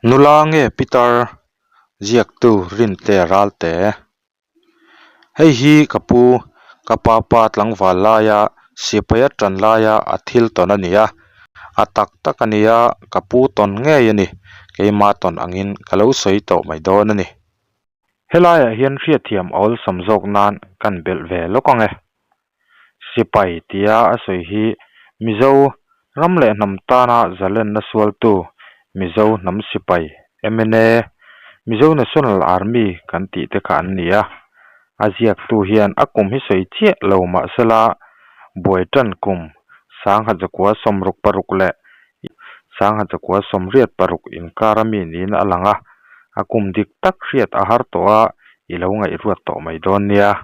Nula nge Pitar ziaktu Rintea Ralte. Hei hi ka pu, ka pa pa tlangval laia sipai a tan laia a thil tawn a ni a, a tak tak a nia ka pu tawn ngei a ni, keima tawn angin ka lo sawi tawh mai dawn a ni. Helaiah hian hriatthiam a awlsam zawk nan kan belh ve lawk ang e. Sipai tia a sawi hi Mizo ram leh hnam tana zalenna sualtu Mizo Hnam Sipai, MNA, Mizo National Army kan tih te kha an ni a. A ziaktu hian a kum hi sawi chiah lo mahsela buai tan kum sangha zakua 66 leh sangha zakua 86 inkar a mi niin a lang a, a kum dik tak hriat a har tawh a, i lo ngaihruat tawh mai dawn nia.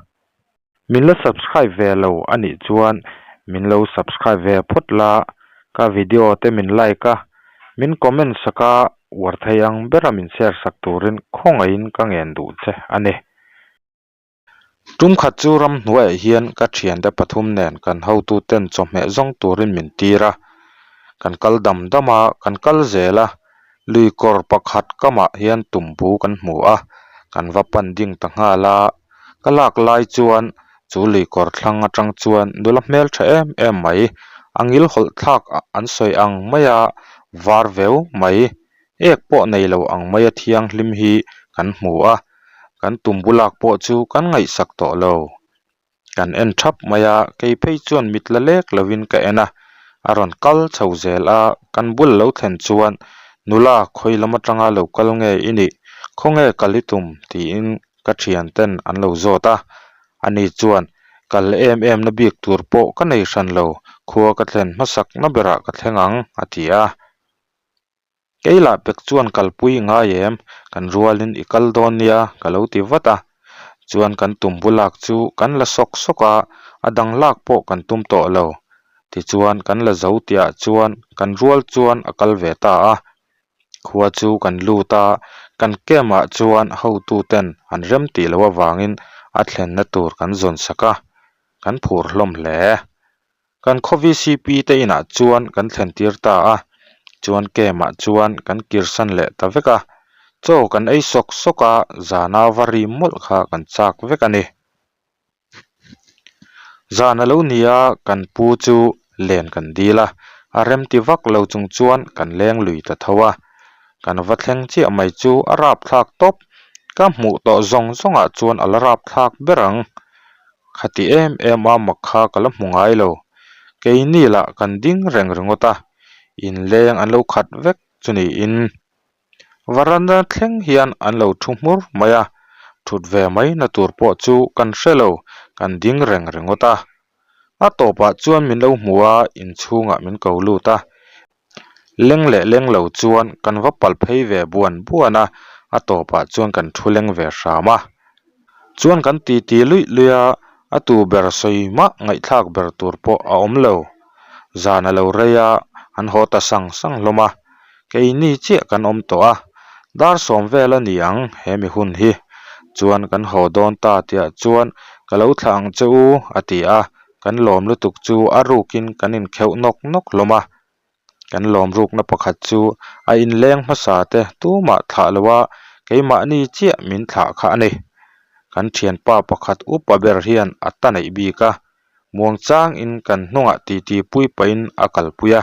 Min la subscribe ve lo a nih chuan min lo subscribe ve phawt la, ka video te min like a, min comment sak a, uar thei ang bera min share sak turin khawngaihin ka ngen duh che a ni. Tum khat chu ramhnuaiah hian ka thiante pathum nen kan hotuten chawhmeh zawng turin min tir a, kan kal dam dam a, kan kal zel a, lui kawr pakhat kamah hian tumbu kan hmu a, kan va pan ding ta nghal a. Ka lak lai chuan chu lui kawr thlang atang chuan nula hmeltha em em mai, a ngil hawlh thlak an sawi ang maia var veu mai, ek pawh nei lo ang maia thianghlim hi kan hmu a, kan tumbu lak pawh chu kan ngaihsak tawh lo. Kan en thap mai a, kei phei chuan mit la lek lovin ka en a, a rawn kal chho zel a, kan bul lo thlen chuan nula khawi lam atanga lo kal nge i nih, khawnge kal i tum tiin ka thian ten an lo zawt a, ani chuan kal em em na bik tur pawh ka nei hran lo, khua ka thlen hmasak na berah ka thleng ang a ti a. Kei lah pek chuan kalpui i ngai em, kan rualin i kal dawn nia ka lo ti vat a, chuan kan tum bulak chu kan la sawk sawk a, a dang lak pawh kan tum tawh lo. Tichuan kan la zo tihah chuan kan rual chuan a kal ve ta a, Khua chu kan lut a, kan camp ah chuan hotu ten an rem tih loh avangin a thlenna tur kan zawn sak a, kan phur hlawm hle. Kan khaw VCP te inah chuan kan thlen tir ta a, chuan camp ah chuan kan kirsan leh ta vek a, chaw kan ei sawk sawk a, zana va ri mawlh kha kan chak vek a ni. Zan a lo ni a, kan pu chu len kan dil a, a remti vak lo chung chuan kan leng lui ta tho a, kan va thleng chiah mai chu a rap thlak tawp, ka hmuh tawh zawng zawngah chuan a la rap thlak ber ang, khati em em a mak kha ka la hmu ngai lo, keini lah kan ding reng ringawt a, inleng an lo khat vek chu niin. Varanda thleng hian an lo thu hmur mai a, thut ve mai na tur pawh chu kan hre lo, kan ding reng ringawt a. A tawpah chuan min lo hmu a, inchhungah min ko lut a. Leng leh leng lo chuan kan va pal phei ve buan buan a, a tawpah chuan kan thu leng ve hram a. Chuan kan titi luih luih a, a tu ber sawi mah ngaihthlak ber tur pawh a awm lo. Zan a lo rei a, an haw ta sang sang hlawm a, keini chiah kan awm tawh a, dar sawm vel a ni ang he mi hun hi. Chuan kan haw dawn ta tihah chuan ka lo thlah ang che u a ti a, kan lawm lutuk chu a rukin kan inkheuh nawk nawk hlawm a. Kan lawm rukna pakhat chu a inleng hmasa te tumah thlah lo a, keimahni chiah min thlah kha a ni. Kan thianpa pakhat upa ber hian a ta neih bik a, muangchangin kan hnungah titi pui pahin a kalpui a,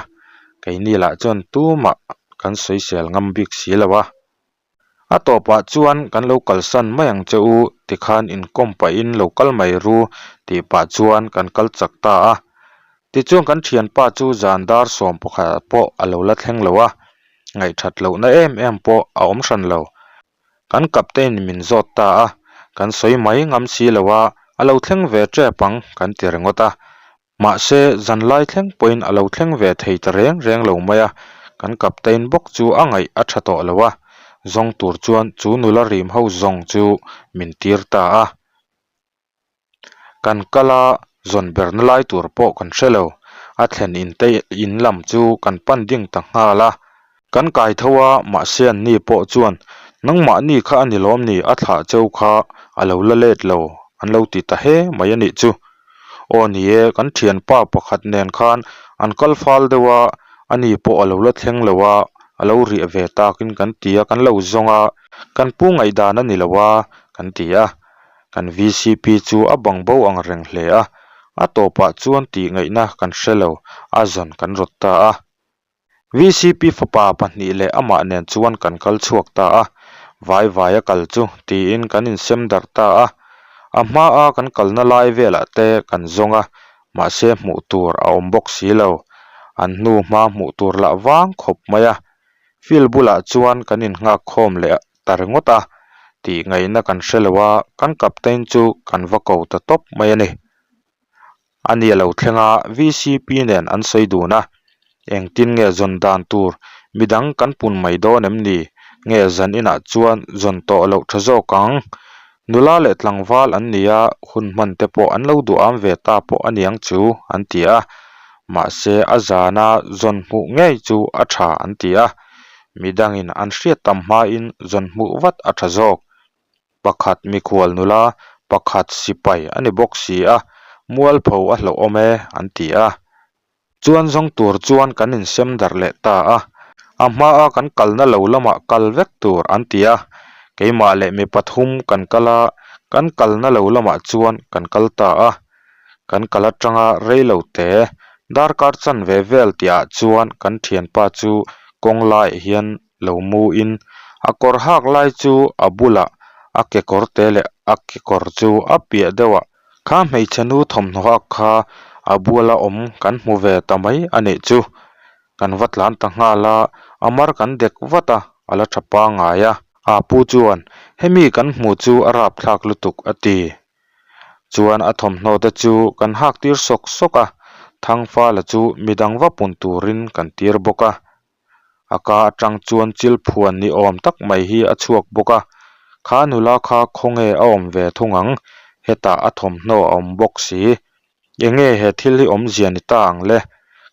keini lah chuan tumah kan sawisel ngam bik si lo a. A tawpah chuan kan lo kalsan mai ang che u tikhan inkawm pahin lo kal mai ru tih pah chuan kan kal chak ta a. Tichuan kan thianpa chu zan dar 11 ah pawh a lo la thleng lo a, ngaihthat lohna em em pawh a awm hran lo. Kan captain min zawt ta a, kan sawi mai ngam si lo a, a lo thleng ve tep ang kan ti ringawt a. Mahse, zanlai thleng pawhin a lo thleng ve thei ta reng reng lo mai a, kan captain bawk chu a ngaih a tha tawh lo a, zawng tur chuan chu nula rim ho zawng chu min tir ta a. Kan kal a, zawn berna lai tur pawh kan hre lo, a thlen in te in lam chu kan pan ding ta nghal a. Kan kai tho a, mahse an ni pawh chuan nangmahni kha a ni lawm ni a thlah cheu kha a lo la let lo an lo ti ta he mai a nih chu. Aw ni e, kan thianpa pakhat nen khan an kal fal deuh a, ani pawh a lo la thleng lo a. A lo riah ve takin kan ti a, kan lo zawng a, kan pu ngaihdan a ni lo a, kan ti a. Kan vcp chu a bang bo ang reng hle a, a tawpah chuan tih ngaihna kan hre lo, a zawn kan rawt ta a. Vcp fapa pahnih leh amah nen chuan kan kal chhuak ta a, vai vai a kal chu tiin kan insem darh ta a. A hmaa kan kalna lai velah te kan zawng a, mahse hmuh tur a awm bawk si lo. An hnu hma hmuh tur lah vang khawp mai a. Field bulah chuan kan innghak khawm leh ta ringawt a, tih ngaihna kan hre lo a, kan captain chu kan va ko ta tawp mai a ni. A ni a lo thleng a, VCP nen an sawi dun a, engtin nge zawn dan tur midang kan pun mai dawn em ni? Nge zan inah chuan zawn tawh loh tha zawk ang? Nula leh tlangval an ni a, hun hman te pawh an lo duham ve ta pawh a niang chu an ti a, mahse a zana zawn hmuh ngei chu a tha an ti a, midangin an hriat tam hmain zawn hmuh vat a tha zawk. Pakhat mikhual nula, pakhat sipai a ni bawk si a, mualpho a hlauh awm e an ti a. Chuan zawng tur chuan kan insem darh leh ta a, a hmaa kan kalna lo lamah kal vek tur an ti a, keimah leh mi pathum kan kal a, kan kalna lo lamah chuan kan kal ta a. Kan kal atanga rei lo te, darkar chanve vel tihah chuan kan thianpa chu kawng laiah hian lo mu in a kawr hak lai chu a bulah a kekawr te leh a kekawr chu a piah deuh ah kha hmeichhe nu thawmhnaw hak kha a buala awm kan hmu ve ta mai a nih chu kan va tlan ta nghal a a mar kan dek vat a a la tha pangngai a. A pu chuan hemi kan hmu chu a rapthlak lutuk a ti. Chuan a thawmhnaw te chu kan hak tir sawk sawk a Thangfala chu midang va pun turin kan tir bawk a. A ka atang chuan chil phuan ni awm tak mai hi a chhuak bawk a, kha nula kha khawnge a awm ve thung ang, hetah a thawmhnaw a awm bawk si. Enge he thil hi awmzia ni ta ang le?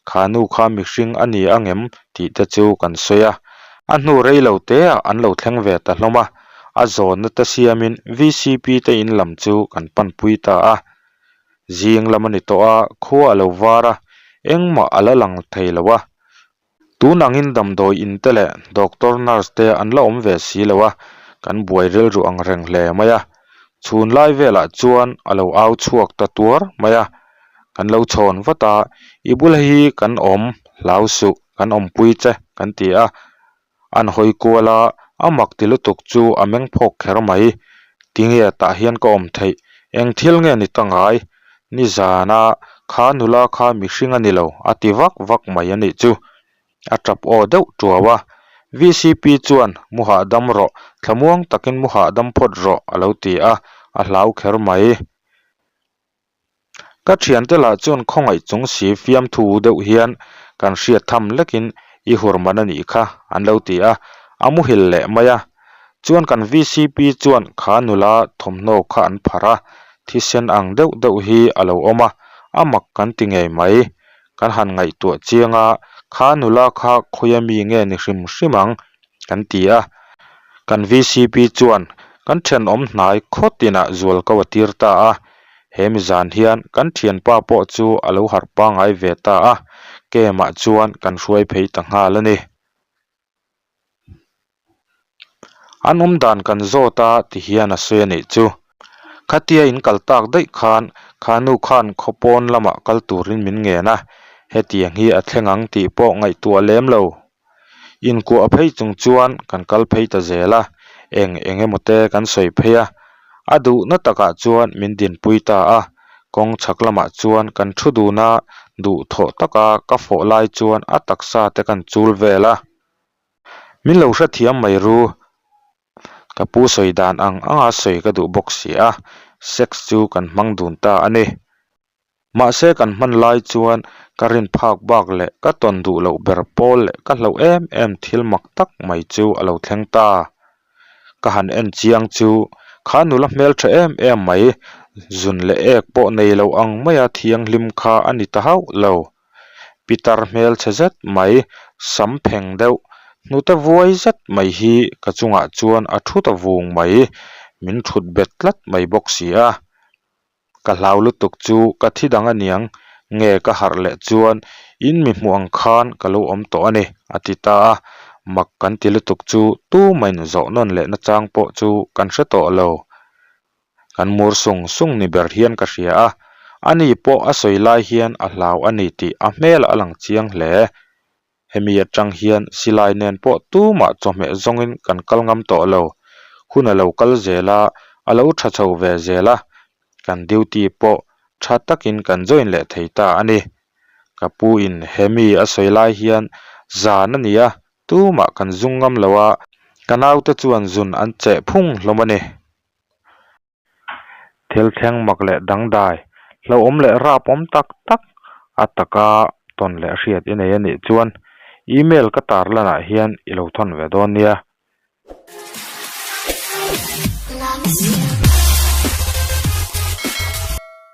Kha nu kha mihring a ni angem tih te chu kan sawi a. A hnu rei lo te ah an lo thleng ve ta hlawm a, a zawnna te siamin VCP te in lam chu kan panpui ta a. Zing lam a ni tawh a, khua a lo var a, engmah a la lang thei lo a. Tun angin damdawi in te leh doctor nurse te an la awm ve si lo a, kan buai rilru ang reng hle mai a. Chhun lai velah chuan a lo au chhuak ta tuar mai a, kan lo chhawn vat a, i bula hi kan awm hlau suh, kan awmpui che kan ti a. An hawi kual a, a mak ti lutuk chu a meng phawk kher mai. Tinge tah hian ka awm theih? Eng thil nge ni ta ngai? Nizana kha nula kha mihring a ni lo a ti vak vak mai a nih chu. A tap aw deuh tuau a. VCP chuan mu hahdam rawh, thlamuang takin mu hahdam phawt rawh a lo ti a, a hlau kher mai. Ka thiante lah chuan khawngaih chung si fiamthu deuh hian kan hriat tham lekin i hur man a nih kha an lo ti a, a muhil leh mai a. Chuan kan VCP chuan kha nula thawmhnaw kha an pharh a, thisen ang deuh deuh hi a lo awm a, a mak kan ti ngei mai. Kan han ngaihtuah chiang a, kha nula kha khawia mi nge ni hrim hrim ang kan ti a. Kan VCP chuan kan thenawm hnai khaw tinah zual ko a tir ta a, he mizan hian kan thianpa pawh chu a lo harh pangngai ve ta a, camp-ah chuan kan hruai phei ta nghal a ni. An awm dan kan zawt a ti hian a sawi a nih chu. Khatia in kal tak daih khan kha nu khan khaw pawn lamah kal turin min ngen a, hetiang hi a thleng ang tih pawh ngaihtuah lem lo. Inkuah phei chung chuan kan kal phei ta zel a, eng eng emaw te kan sawi phei a, a duhna takah chuan min dinpui ta a, kawng chhak lamah chuan kan thu dun a, duhthawh taka ka fawh lai chuan a taksa te kan chul vel a. Min lo hrethiam mai ru, ka pu sawi dan ang anga sawi ka duh bawk si a, sex chu kan hmang dun ta a ni. Mahse kan hman lai chuan ka rin phak bak leh ka tawn duh loh ber pawl leh ka hlauh em em thil mak tak mai chu a lo thleng ta. Ka han en chiang chu kha nula hmeltha em em mai, zun leh ek pawh nei lo ang maia thianghlim kha a ni ta hauh lo. Pitar hmelchhe zet mai, sam pheng deuh, hnute vuai zet mai hi ka chungah chuan a thu ta vung mai, min thut bet tlat mai bawk si a. Ka hlau lutuk chu ka thi dang aniang, nge ka harh leh chuan in mi hmuh ang khan ka lo awm tawh a ni, a ti ta a. Mak kan ti lutuk chu tumahin zawh nawn leh nachang pawh chu kan hre tawh lo. Kan mur sung sung ni ber hian ka hria a, ani pawh a sawi lai hian a hlau a ni tih a hmel a lang chiang hle. Hemi atang hian silai nen pawh tumah chawhmeh zawngin kan kal ngam tawh lo. Hun a lo kal zel a, a lo tha chho ve zel a, kan duty pawh tha takin kan join leh thei ta a ni. Ka pu in hemi a sawi lai hian zan a ni a, tumah kan zung ngam lo a, ka naute chuan zun an cheh phung hlawm a ni. Thil thleng mak leh dangdai, hlauhawm leh rapawm tak tak a taka tawn leh hriat i nei a nih chuan email ka tarlanah hian i lo thawn ve dawn nia.